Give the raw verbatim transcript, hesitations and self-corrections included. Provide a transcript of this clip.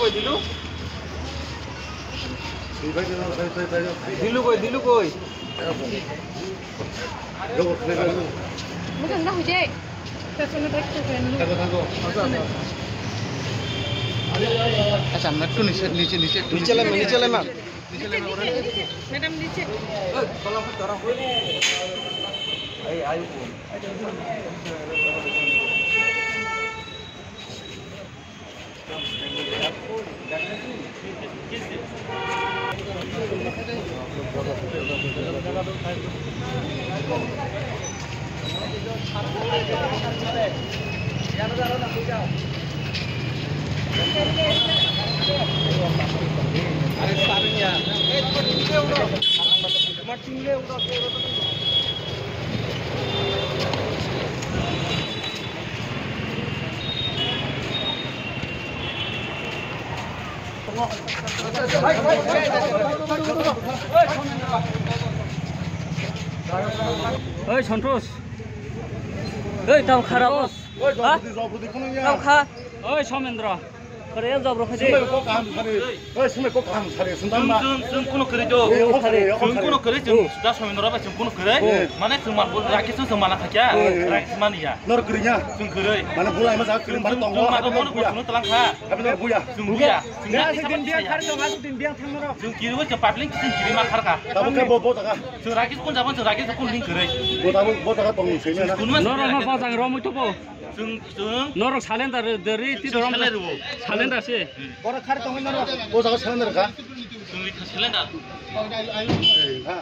Dilu koi, Dilu koi. Bukan dah hujai. Acha, mektu niche, niche, niche, niche le, niche le ma. Niche, niche, niche. Madam, niche. Oi, Santosh. Oi, tamo kharap. Ha? Tamo kha. Oi, Somendra. Kare jabro khaje. Sumai kok kaham sari. Oi, sumai kok kaham sari. Sundam ba. Sung, sung, sung kuno kere do. Oi, kok sari, kok sari. Sung kuno kere, sung da Somendra ba sung kuno kere. Mane sung mar bo rakis sung mana khakya. Rakis mania. Nor kere nya. Sung kere. Mane bulai ma jak kere mar tongo. Sung mar bo kuno talang kha. Abi nor buya. Sung buya. Sung ya, sung din biang thar dong, aku din biang thang noro. Sung kiri wo public sung kiri ma khar ka. Tabo khe bo, bo taka. Sung rakis kun jabo sung rakis kun ling kere. Bo tabo, bo taka tong sui na. Noro ma bajang ro mui to bo. Chwng, chwng. Norok salendar deri ti dorom. Salendar se. Bora khar tongwi norok. O jaga salendar kha. Chwng ri salendar. Ha.